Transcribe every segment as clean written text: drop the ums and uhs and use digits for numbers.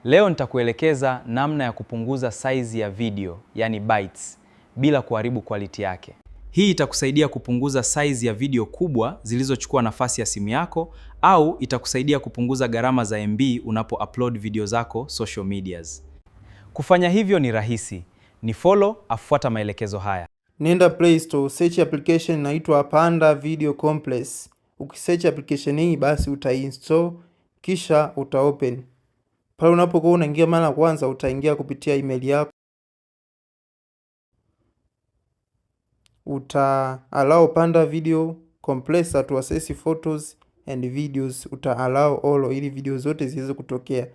Leo nitakuelekeza namna ya kupunguza size ya video, yani bytes, bila kuharibu quality yake. Hii itakusaidia kupunguza size ya video kubwa zilizochukua nafasi ya simu yako au itakusaidia kupunguza gharama za MB unapo upload video zako social medias. Kufanya hivyo ni rahisi. Ni follow, afuata maelekezo haya. Nenda Play Store, search application inaitwa Panda Video Compress. Ukisearch application hii basi utainstall kisha utaopen. Pale unapokuwa unaingia mara ya kwanza utaingia kupitia email yako. Uta allow Panda Video Compressor to access photos and videos, uta allow all ili video zote ziweze kutokea.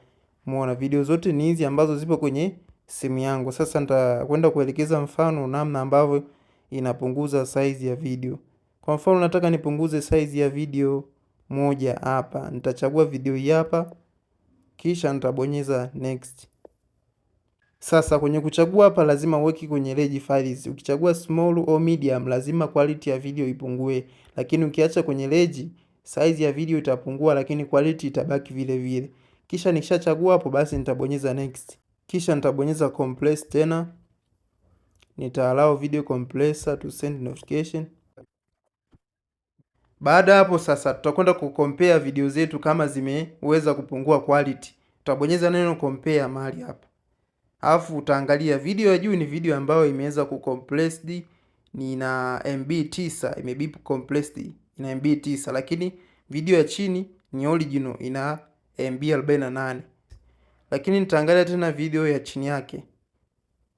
Muona video zote ni hizi ambazo zipo kwenye simu yangu. Sasa nitakwenda kuelekeza mfano namna ambavyo inapunguza size ya video. Kwa mfano nataka nipunguze size ya video moja hapa. Nitachagua video hii hapa kisha nitabonyeza next. Sasa kwenye kuchagua hapa lazima uweke kwenye large files. Ukichagua small au medium lazima quality ya video ipungue, lakini ukiacha kwenye large size ya video itapungua, lakini quality itabaki vile vile. Kisha nikishachagua hapo, basi nitabonyeza next, kisha nitabonyeza compress tena, nita allow video compressor to send notification. Baada hapo sasa tutakwenda kucompare video zetu kama zimeweza kupungua quality. Tutabonyeza neno compare mahali hapa. Alafu utaangalia video ya juu ni video ambayo imeweza kucompressed ni na MB 9, imebe compressed ina MB 9, lakini video ya chini ni original ina MB 48. Lakini nitaangalia tena video ya chini yake.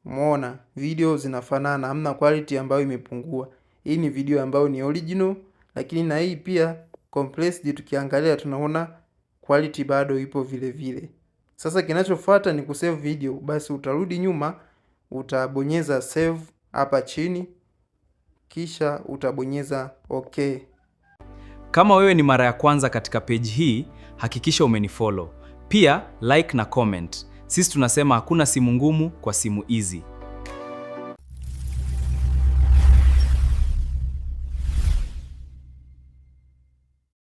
Umeona video zinafanana, hamna quality ambayo imepungua. Hii ni video ambayo ni original, lakini na hii pia compressed tukiangalia tunaona quality bado ipo vile vile. Sasa kinachofuata ni kusave video. Basi utarudi nyuma, utabonyeza save hapa chini, kisha utabonyeza okay. Kama wewe ni mara ya kwanza katika page hii, hakikisha umenifollow. Pia like na comment. Sisi tunasema hakuna simu ngumu kwa simu easy.